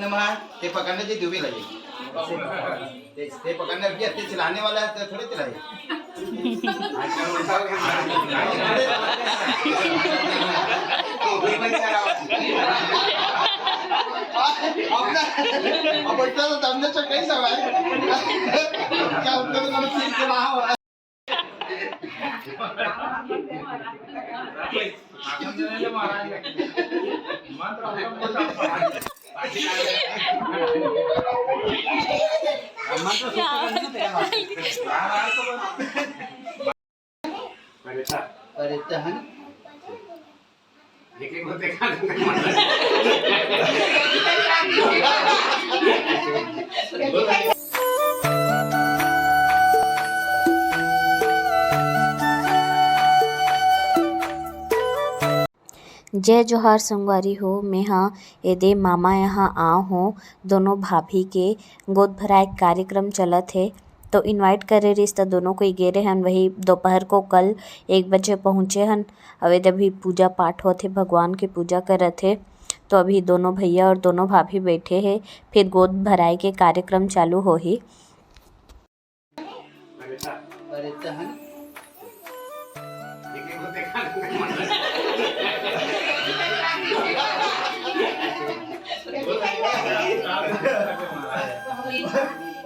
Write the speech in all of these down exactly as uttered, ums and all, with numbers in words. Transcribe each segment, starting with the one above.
नमः। ते पकड़ना जी, दुबे लगे। ते, ते पकड़ना भैया, ते चलाने वाला है, तो थोड़े चलाए। अपना, अब इतना तो दम दे, तो कैसा भाई? क्या उनको तो सीख के रहा हो? अरे, तो है ना? जय जोहार संगवारी हो, मेहा एदे मामा यहाँ आव हों। दोनों भाभी के गोद भराए के कार्यक्रम चलत हे, तो invite करे रिहिस, त दोनों कोई गे रहे हन। वही दोपहर को कल एक बजे पहुँचे हन। अउ एदे अभी पूजा पाठ होत हे, भगवान के पूजा करत हे। तो अभी दोनों भैया और दोनों भाभी बैठे हे, फिर गोद भराए के कार्यक्रम चालू होही।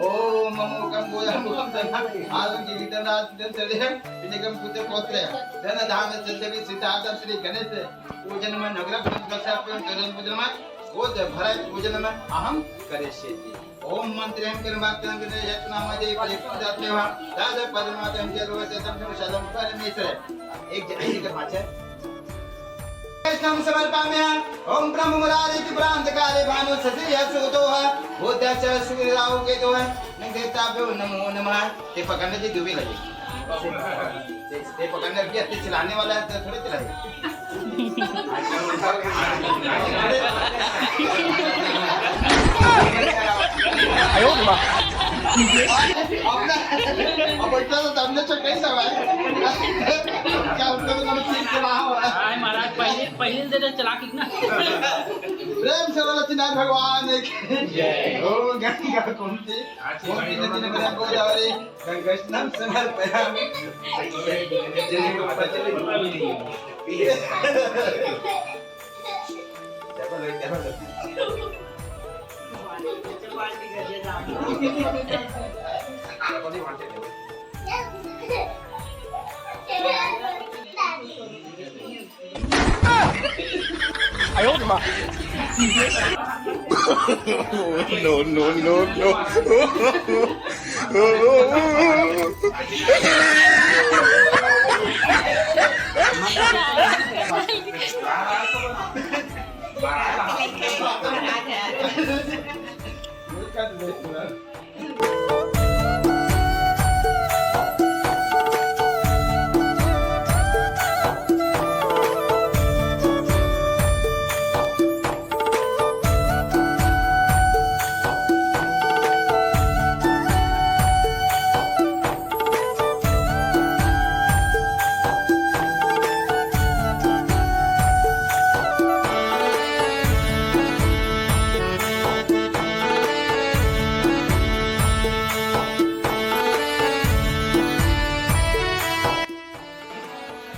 ओम ममोकम गोयम गोम धन आलम जीवितम राज धन चले इनकम पुत्र पौत्र धन धान चंद्र सिद्धार्थ श्री गणेश पूजन में नगर पूजन में गोद भराए पूजन में अहम करिष्यति। ओम मंत्रेण कर्मात्यंगने यत्नामदे परिपूर्णत्वेव तद पद्मादं जरोचतं शतं परमेश्वर। एक जगह जी कर पाछे। कृष्णं समर्पयामि। ओम ब्रह्म मुरारी त्रिपुरांतकारी भानु शशि यशोदो है। बुद्ध च सूर्य राहु केतु है। नंग देवताभ्यो नमो नमः। ते पकड़ने जी, दुबे लगे। ते, ते पकड़ने भैया, ते चलाने वाला है, तो थोड़े चलाए। अपना, अब इतना तो दम दे, चक्कर ही सब है। क्या उनको तो मैंने सीख के रहा हो? हाय महाराज, पहले, पहले दे दे, चला कितना? प्रेम से बोलो चिन्हार भगवान की जय। ओ गंगा कुंती, ओ कितने दिन में गोदावरी, गंगस्नान समर्पयामि। No, no, no, no.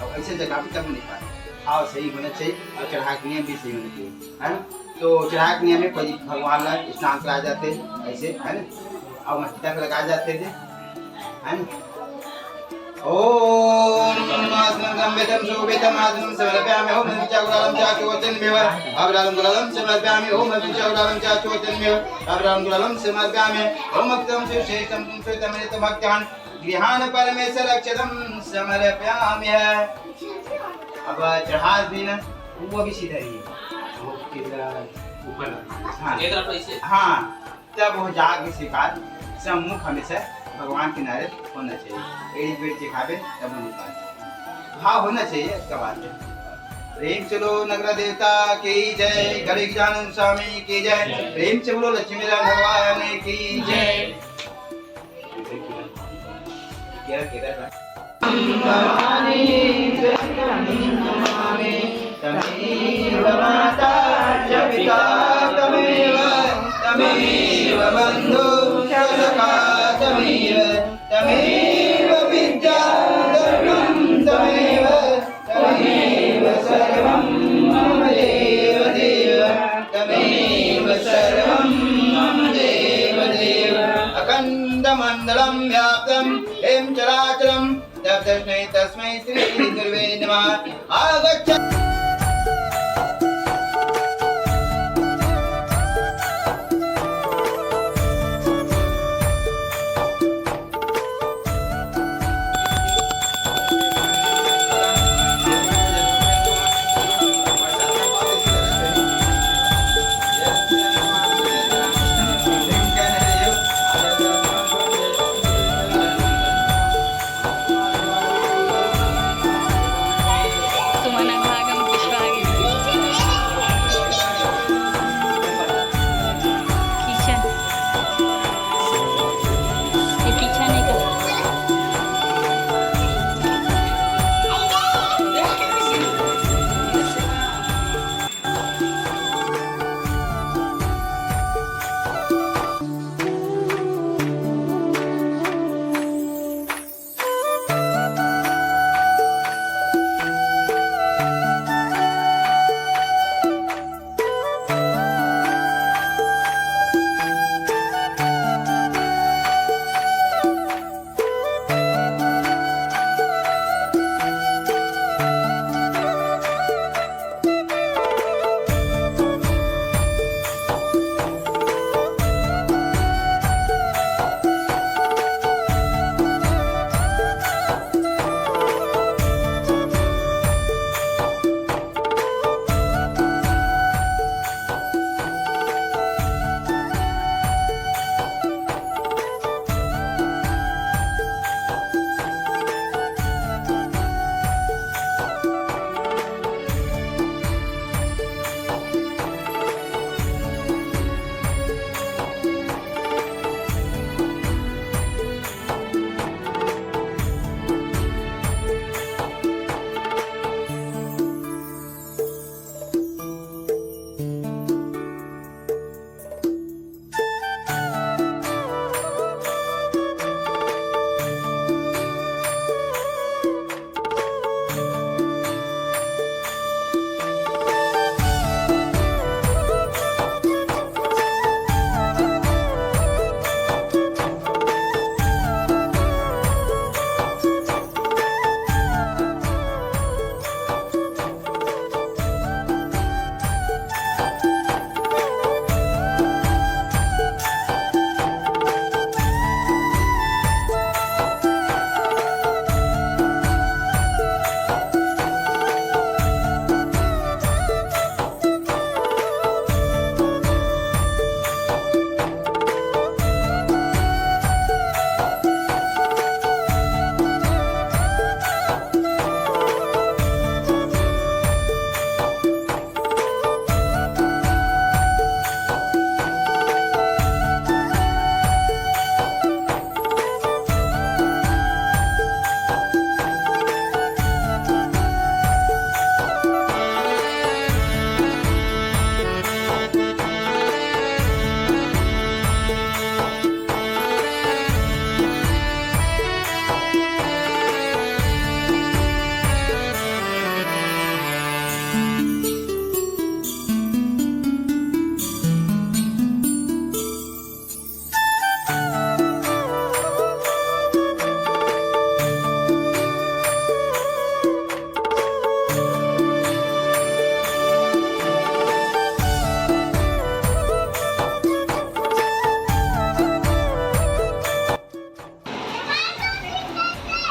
अब ऐसे जगह भी तब नहीं पाए। भाव सही होना चाहिए और चढ़ाए के नियम भी सही होना चाहिए, है ना? तो चढ़ाए के नियम में कोई भगवान ला स्नान कराए जाते, ऐसे, है ना? और मस्तिष्क लगाए जाते थे, है ना? ओम आसनं गम्भितं शोभितं आसनं समर्पयामि। ओम हस्तं च गुलालं च चोचनमेव अभ्रालं गुलालं समर्पयामि। ओम हस्तं च गुलालं च चोचनमेव अभ्रालं गुलालं समर्पयामि। ओम अक्षतं सुश्रेष्ठं सुश्रेष्ठमेव भक्तान गृहाण परमेश्वर अक्षतं समर्पयामि। अब चढ़ास भी ना, वो भी सीधा ही है। वो किधर? ऊपर। हाँ। ये तरफ ऐसे? हाँ, तब वो जाग के शिकार सम्मुख हमेशा भगवान किनारे होना चाहिए। एड़ी बेड़ दिखावे तब वो निकाल भाव होना चाहिए, इसका बात है। प्रेम चलो नगरा देवता की जय, गणेश स्वामी की जय। प्रेम चलो लक्ष्मी नारायण भगवान की जय। भवानी त्वमेव माता च पिता त्वमेव। त्वमेव बन्धुः च सखा त्वमेव, त्वमेव विद्या द्रविणं त्वमेव, त्वमेव सर्वं मम देव देव, त्वमेव सर्वं मम देव देव। अखण्डमण्डलं व्याप्तं येन चराचरं तस्मै, तस्मै श्री गुरुवे नमः। आगच्छ। सुमन अग्भागं पुष्पागे। किचन। ये किचन है का?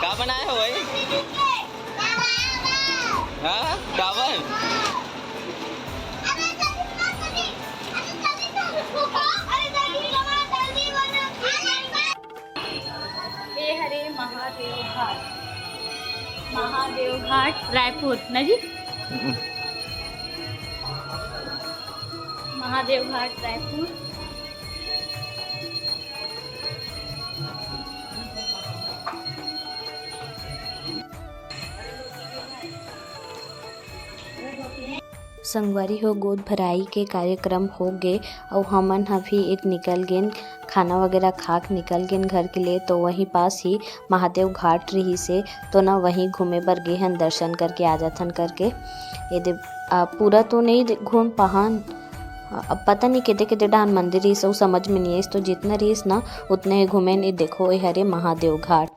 का बनाए हो भाई? हाँ, काबर? ये हरे महादेव घाट, महादेव घाट रायपुर ना जी। महादेव घाट रायपुर। संगवारी हो, गोद भराई के कार्यक्रम हो गे अउ हमन ह भी एक निकल गेन, खाना वगैरह खा के निकल गेन घर के लिए। तो वहीं पास ही महादेव घाट रहिस हे, तो ना वहीं घूमे बर गे हन, दर्शन करके आ जाथन करके। ये दे, आ, पूरा तो नहीं दे-, घूम पाहन। आ, अब पता नहीं केदे केदे डाहन मंदिर रहिस, अउ समझ में नहीं आइस, तो जितना रहिस ना उतने ही घूमेन। ये देखो, ये हरे महादेव घाट।